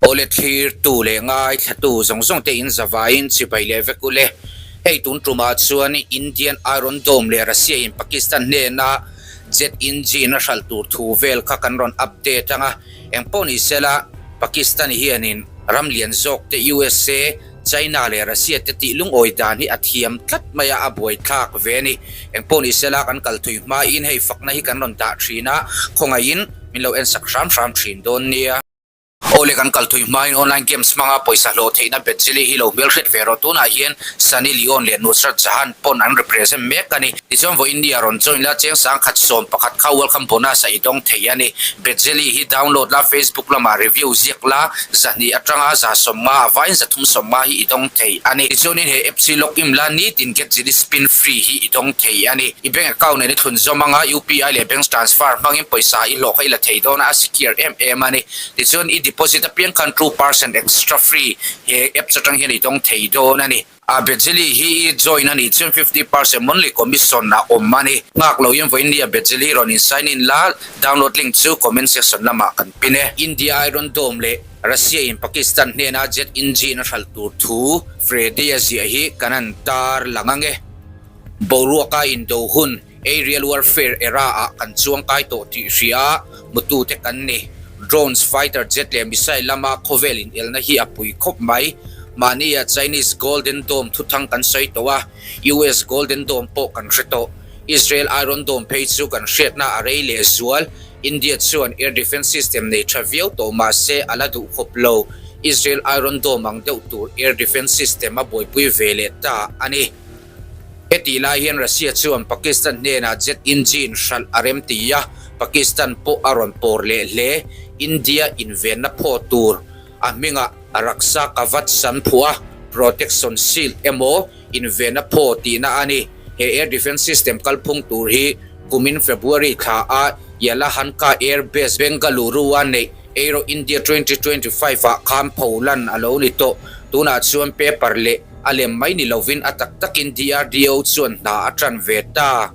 Awle thlirtu leh ngaithlatu zawng zawng te in zavaiin chibai leh vek ule. Hei tun tumah chuan Indian Iron Dome leh Russia in Pakistan hnena jet engine a hralh tur thu vel kha kan rawn update anga engpawh ni sela Pakistan hianin ram lian zawk te USA, China leh Russia te tih lungawi dan hi a thiam tlat mai a, a buaithlak ve a ni. Engpawh ni sela kan kal thui hmain hei fakna hi kan rawn dah thin a, khawngaihin min lo ensak hram hram thin dawn nia. Awle kan kal thui hmain online games hmanga pawisa hlawh theihna Bedzili hi lo hmelhriat ve rawh. Tunah hian Sunny Leone leh Nusrat Jahan pawn an represent mek a ni. Tichuan vawiin ni a rawn join la, cheng sangkhat 11 kha welcome bonus a i dawng thei a ni. Bedzili hi download la, Facebook lamah review ziak la, zahnih atanga 150 a vaiin 350 hi i dawng thei a ni. Tichuanin he app hi log in la, nitin Get Zili Spin free hi i dawng thei a ni. I bank account nen i thlun zawm anga UPI leh bank transfer hmangin pawisa i hlawh kha i la thei dawn a, a secure em em a ni. Tichuan i deposit apiang khan 2% extra free he apps atang hian i dawng thei dawn a ni. A Bejeli hi i join a nih chuan 50% monthly commission a awm a ni. Nghak lo in vawiin nia Bejeli rawn in sign in la, download link chu comment section lamah kan pin e. India Iron Dome leh Russia in Pakistan hnena jet engine a hralh tur thu Freddy a ziah hi kan han tar lang ange. Boruaka indo hun Aerial warfare era ah kan chuang kai tawh tih hria a, hmutute kan ni. Drones, fighter jet leh missile lama khawvel inelna hi a pui khawp mai. Mahnia Chinese Golden Dome thuthang kan sawi tawh a, US Golden Dome pawh kan hre tawh. Israel Iron Dome phei chu kan hriatna a rei leh zual. India chuan air defence system nei tha viau tawh mah se a la duh khawp lo. Israel Iron Dome ang deuh tur air defence system a buaipui ve leh ta a ni. Hetih lai hian Russia chuan Pakistan hnenah jet engine hralh a rem ti a, Pakistan pawh a rawn pawr leh hle. India invenna phaw tur a hmingah Raksha Kavach an phuah a, protection shield emaw invenna phaw tihna a ni. He air defence system kalphung tur hi kumin February thla a Yelahanka Air Base Bengaluru-a neih Aero India 2025 ah khan pholan a lo ni tawh. Tunah chuan paper leh A lem mai ni lovin a tak takin DRDO chuan hna a tan ve ta.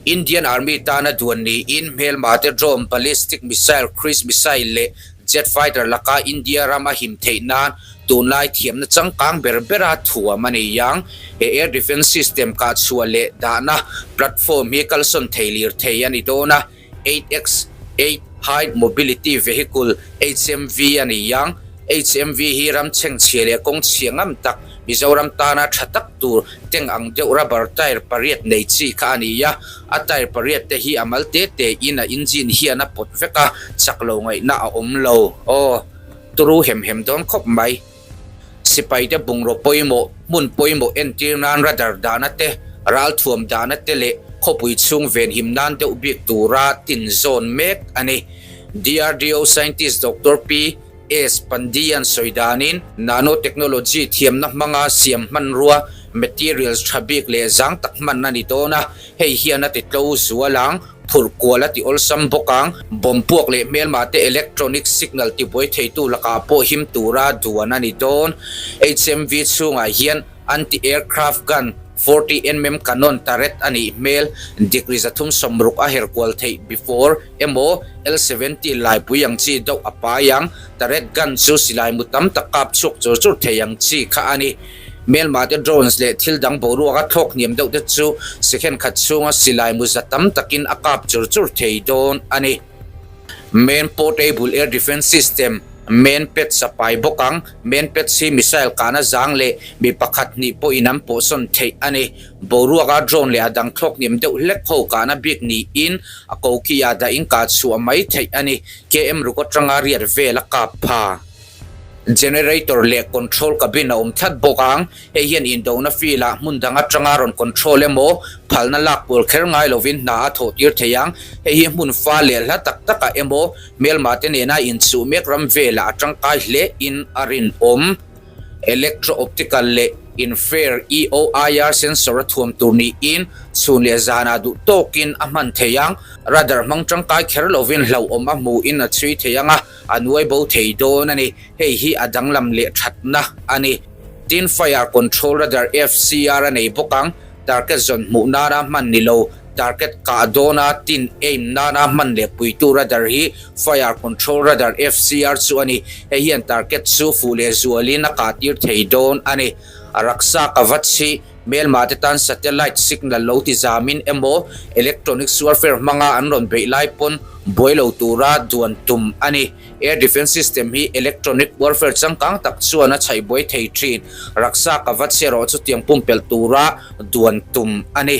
Indian Army tana duan niin hmelmate drone, ballistic missile, cruise missile leh jet fighter laka India ram a him theih nan tunlai thiamna changkang ber bera thuam a ni ang. He air defence system kahchhuah leh dahna platform hi kalsawn thei lirthei a ni dawn a. 8x8 High Mobility Vehicle, HMV, a ni ang. HMV hi ram chhengchhia leh kawng chhia ngam tak, Mizoram tana tha tak tur tank ang deuh rubber tyre pariat nei chi kha a ni a. A tyre pariat te hi a mal te te in a engine hian a pawt vek a, chak lo ngaihna a awm lo. Aw, turu hem hem dawn khawp mai. Sipaite bungraw pawimawh, hmun pawimawh entir nan radar dahna te, ralthuam dahna te leh khawpui chhung venhim nan deuh bik tura tin zawn mek a ni. DRDO scientist Doctor P. S. Pandian sawi danin, nano technology thiamna hmanga siam hmanrua, materials, tha bik leh zang tak hman a ni dawn a, hei hian a ti tlo zual ang. Phurh kual a ti awlsam bawk ang. Bomb puak leh hmelmah te electronic signal tibuai theitu lakah pawh him tura duan a ni dawn. HMV chhungah hian anti-aircraft gun 40 mm cannon turret a nih hmel. Degree 360 a her kual theih before emaw L-70 laipui ang chi deuh a pai ang. Turret gun chu silai mu tam tak kap chhuak chur chur thei ang chi kha a ni. Hmelmate drones leh thil dang boruaka thlawk hniam deuh te chu second khat chhunga silai mu za tam takin a kap chur chur thei dawn a ni. Main Portable Air Defence System, MANPADS, a pai bawk ang. MANPADS hi missile kahna zang leh mi pakhat hnih pawhin an pawhsawn theih a ni. Boruaka drone leh a dang thlawk hniam deuh hlek ho kahna bik niin a koki ah dahin kah chhuah mai theih a ni. KM ruk atanga riat vel a kap pha. Generator leh control cabin a awm tlat bawk ang. Hei hian indona field ah hmun dang atanga rawn control emaw phalna lak pawl kher ngai lovin hna a thawh tir thei ang. Hei hi hmun fa leh hla tak takah emaw hmelmah te nena inchuh mek ram velah a tangkai hle in a rinawm. Electro optical leh infrared, EOIR, sensor a thuam tur niin chhun leh zanah duh tawkin a hman thei ang. Radar hmang tangkai kher lovin hlauhawm a hmuhin a chhui thei ang a. A nuai bo thei dawn a ni. Hei hi a danglam leh thatna a ni. Tin, Fire Control Radar, FCR, a nei bawk ang. Target zawn hmuh nana hman ni lo. Target kah dawna tin aim nana hman leh puitu radar hi Fire Control Radar, FCR, chu a ni. Hei hian target chu fuh leh zualin a kah tir thei dawn a ni. A Raksha Kavach hi hmelma te tan satellite signal lo ti zamin emaw electronics warfare hmanga an rawn beih lai pawn buai lo tura duan tum a ni. Air defence system hi electronic warfare changkang tak chuan a chhaih buai thei thin. Raksha Kavach erawh chutiang pumpelh tura duan tum a ni.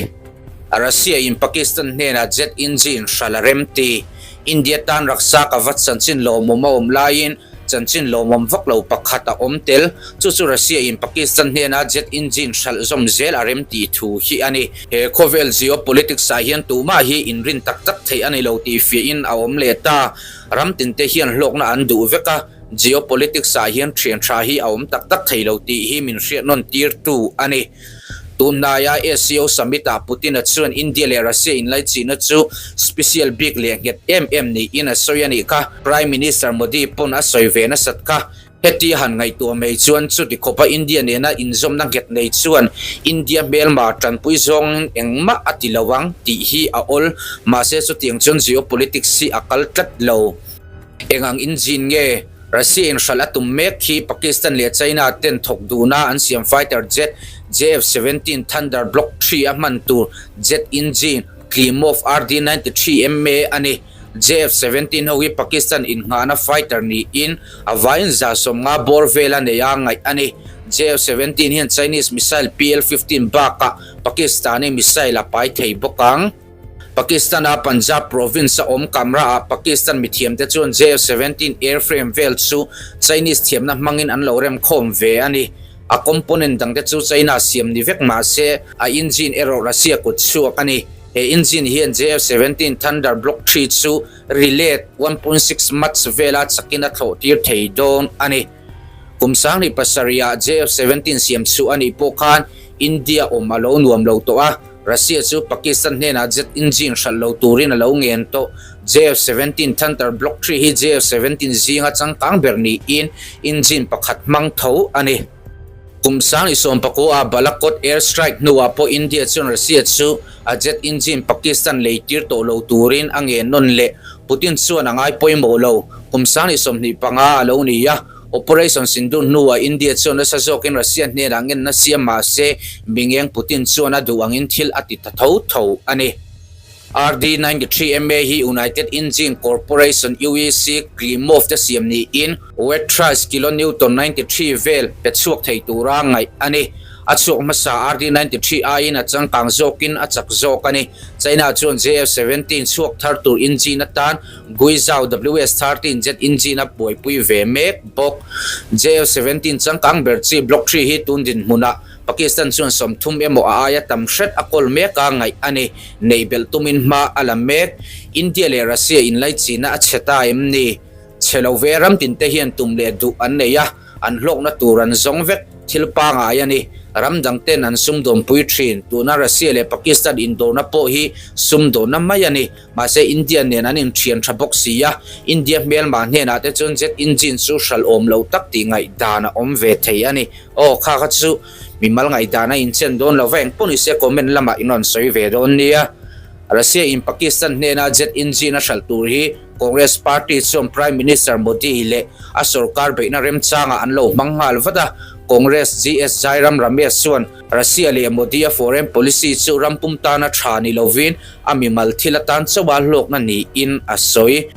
Russia in Pakistan hnenah jet engine hralh a rem ti. India tan Raksha Kavach chanchin lawmawm a awm laiin chanchin lawmawm vak lo pakhat a awm tel. Chu chu Russia in Pakistan hnena jet engine hralh zawm zel a rem tih thu hi a ni. He khawvel geopolitics ah hian tumah hi inrin tak tak theih a ni lo tih fiahin a awm leh ta. Ram tinte hian hlawkna an duh vek a, geopolitics ah hian thian tha hi a awm tak tak thei lo tih hi min hriatnawn tirtu a ni. Tunhnaia SCO Summit-ah Putin-a chuan India leh Russia inlaichihna chu special bik leh nghet em em niin a sawi a nih kha. Prime Minister Modi pawn a sawi ve nasat kha. Heti han ngaihtuah mai chuan chuti khawpa India nena inzawmna nghet nei chuan India hmelma tanpui zawngin engmah a ti lo ang tih hi a awl. Mahse chutiang chuan geopolitics hi a kal tlat lo. Eng ang engine nge? Russia in hralh a tum mek khi Pakistan leh China ten thawk duhna an siam fighter jet JF-17 Thunder Block 3 a hman tur jet engine Klimov RD-93 MA a ni. JF-17 ho hi Pakistan innghahna fighter niin a vaiin 150 bawr vel a nei a ngaih a ni. JF-17 hian Chinese missile PL-15 bakah Pakistani missile a pai thei bawk ang. Pakistan-a Punjab province-a awm Kamra-ah Pakistan mithiamte chuan JF-17 airframe vel chu Chinese thiamna hmangin an lo remkhawm ve a ni. A component dangte chu China siam ni vek mah se, a engine erawh Russia kut chhuak a ni. He engine hian JF-17 Thunder Block 3 chu ri let 1.6 Mach vela chakin a thlawh tir thei dawn a ni. Kum 2007-ah JF-17 siam chhuah a nih pawh khan India awm a lo nuam lo tawh a. Russia chu Pakistan hnenah jet engine hralh lo turin a lo ngen tawh. JF-17 Thunder Block 3 hi JF-17 zinga changkang ber niin engine pakhat hmang tho a ni. Kum 2019 a Balakot air strike hnuah pawh India chuan Russia chu a jet engine Pakistan lei tir tawh lo turin a ngen nawn leh. Putin chuan a ngai pawimawh lo. Kum 2025 a lo ni a. Operation Sindoor hnuah India chuan nasa zawkin Russia hnenah ngenna siam mah se, Mingeng Putin chuan a duh angin thil a ti ta tho tho a ni. RD-93 MA hi United Engine Corporation, UEC, Klimov te siam niin Wet Thrice kilonewton 93 vel pe chhuak thei tura ngaih a ni. A chhuak hmasa RD-93 aiin a changkang zawkin a chak zawk a ni. China chuan JF-17 chhuak thar tur engine atan Guizhou WS-13 jet engine a buaipui ve mek bawk. JF-17 changkang ber chi Block 3 hi tun dinhmunah Pakistan chuan 30 emaw a aia tam hret a kawl mek a ngaih a ni. Neih belh tumin hma a la mek. India leh Russia inlaichina a chhe ta em ni? Chhe lo ve ram tinte hian tum leh duh an nei a, an hlawkna tur an zawng vek. Thil pangai a ni. Ram dang ten an sumdawnpui thin. Tuna Russia leh Pakistan indawrna pawh hi sumdawnna mai a ni. Mahse India nen an inthian tha bawk si a, India hmelma hnenah te chuan jet engine chu hralh awm lo tak tih ngaihdan a awm ve thei a ni. Aw kha kha chu mimal ngaihdan a inchen dawn lo va, engpawh ni se comment lamah in rawn sawi ve dawn nia. Russia in Pakistan hnena jet engine a hralh tur hi Congress party chuan Prime Minister Modi leh a sorkar beihna remchangah an lo hmang nghal vat a, Congress GS Jairam Ramesh chuan Russia leh Modi-a foreign policy chu ram pum tana tha ni lovin a mimal thil atan chauha hlawkna niin a sawi.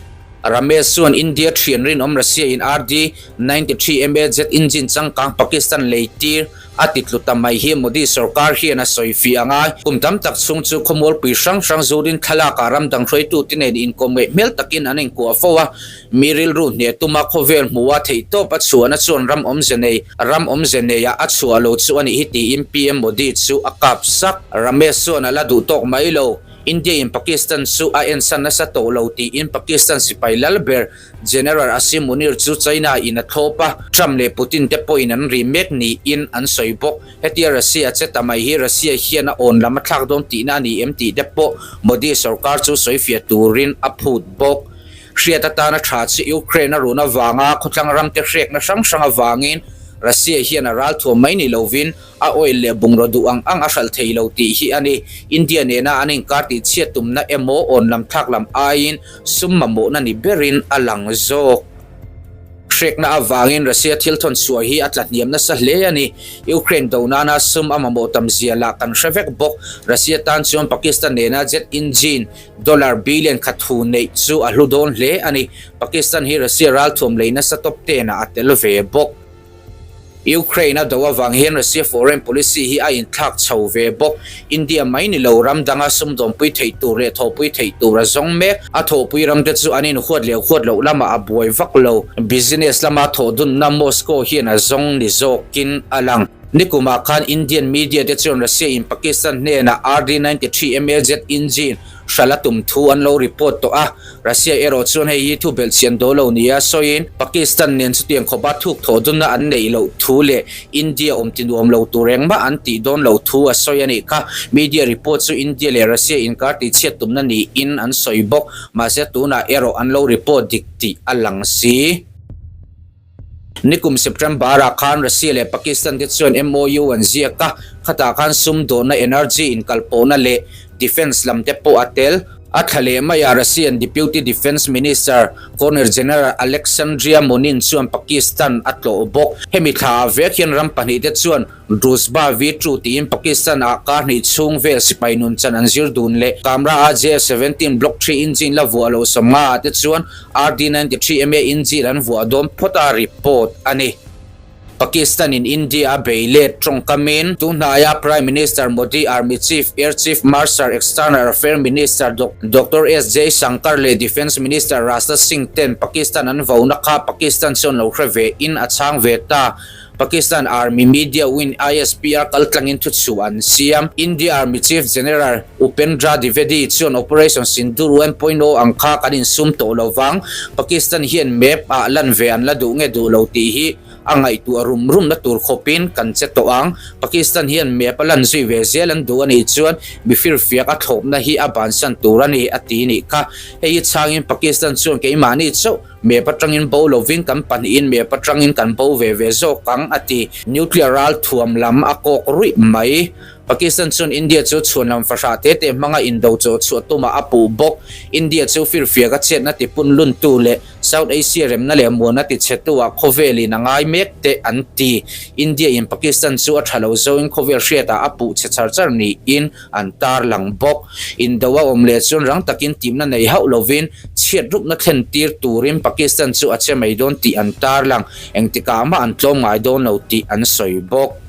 Ramesh chuan India thian rinawm Russia in RD 93 MA jet engine changkang Pakistan lei tir a ti tlu ta mai hi Modi sorkar hian a sawi fih a ngai. Kum tam tak chhung chu khawmualpui hrang hrang zurin thlalakah ram dang hruaitute nen inkawm ngeih hmel takin an inkuah fo a. Mi rilru hneh tuma khawvel hmuha theihtawp a chhuahna chuan ram awmze nei, ram awmze neiah a chhuah lo chu a nih hi tiin PM Modi chu a kap sak. Ramesh chuan a la duh tawk mai lo. India in Pakistan chu a ensan nasa tawh lo tiin Pakistan sipai lal ber General Asim Munir chu China in a thlawp a, Trump leh Putin te pawhin an ri mek niin an sawi bawk. Hetia Russia a che ta mai hi Russia hian a awn lam a thlak dawn tihna a ni em tih te pawh Modi sorkar chu sawifiah turin a phut bawk. Hriat atana tha chu Ukraine a run avanga khawthlang ramte hrekna hrang hrang avangin Russia hian a ralthuam mai ni lovin a oil leh bungraw duh ang ang a hralh thei lo tih hi a ni. India nena an inkar tihchhiat tumna emaw awn lam thlak lam aiin sum mamawhna ni berin a lang zawk. Hrekna avangin Russia thil thawn chhuah hi a tla hniam nasa hle a ni. Ukraine do nana sum a mamawh tam zia lah kan hre vek bawk. Russia tan chuan Pakistan nena jet engine dollar billion khat hu neih chu a hlu dawn hle a ni. Pakistan hi Russia ralthuam lei nasa top ten ah a tel ve bawk. Ukraine a do avang hian Russia foreign policy hi a inthlak chho ve bawk. India mai ni lo ram danga sumdawnpui theih tur leh thawhpui theih tur a zawng mek. A thawhpui ramte chu an inhuat leh huat loh lamah a buai vak lo. Business lama thawhdunna Moscow hian a zawng ni zawkin a lang. Nikumah khan Indian media te chuan Russia in Pakistan hnenah RD 93 MA jet engine hralh a tum thu an lo report tawh a. Russia erawh chuan hei hi thu belhchian daw lo nia sawiin Pakistan nen chutiang khawpa thuk thawh dunna an neih loh thu leh India awm ti nuam lo tur engmah an tih dawn loh thu a sawi a nih kha. Media report chu India leh Russia inkar tihchhiat tumna niin an sawi bawk. Mahse tunah erawh an lo report dik tih a lang si. Nikum September-ah khan Russia leh Pakistan te chuan MOU an ziak a, khatah khan sumdawnna, energy inkalpawhna leh defence lam te pawh a tel. A thla leh maiah Russian Deputy Defence Minister Colonel General Alexandria Monin chuan Pakistan a tlawh bawk. Hemi thlaah vek hian ram pahnihte chuan Druzhba V2 tiin Pakistan ah kar hnih chhung vel sipai nun chan an zir dun leh. Kamra a JF-17 Block 3 engine la vuah loh 50 ah te chuan RD-93 MA engine an vuah dawn phawt a report a ni. Pakistan in India a bei let tawngkamin tunhnaia Prime Minister Modi, Army Chief Air Chief Marshal External Affair Minister Doctor S Jaishankar leh Defence Minister Rajnath Singh ten Pakistan an vona kha Pakistan chuan lo hre ve in a chhang ve ta. Pakistan Army Media Wing ISPR kaltlangin thuchhuah an siam. India Army Chief General Upendra Dwivedi chuan Operation Sindoor 1.0 ang kha kan insum tawh lo vang. Pakistan hian map ah lan ve an la duh nge duh lo tih hi a ngaihtuah rum rumna tur khawpin kan che tawh ang. Pakistan hian map a lan zui ve zel an duh a nih chuan mifirfiak a thlawpna hi a bansan tur a ni a ti nih kha. Hei hi chhangin Pakistan chuan keimahni chauh Map atangin bo lovin kan pahnihin map atangin kan bo ve ve zawk ang, a ti. Nuclear ral thuam lam a kawk ruih mai. Pakistan chuan India chu chhuan lam fahrah te te hmanga indo chaw chhuah tumah a puh bawk. India chu firfiak a chhiatna tipun luntu leh South Asia remna leh muanna tichhetu ah khawvelin a ngai mek te an ti. India in Pakistan chu a tha lo zoin khawvel hriatah a puh chhe char char niin an tarlang bawk. Indo a awm leh chuan rang takin timna nei hauh lovin chhiat rupna thlen tir turin Pakistan chu a che mai dawn tih an tarlang. Engtikah mah an tlawm ngai dawn lo tih an sawi bawk.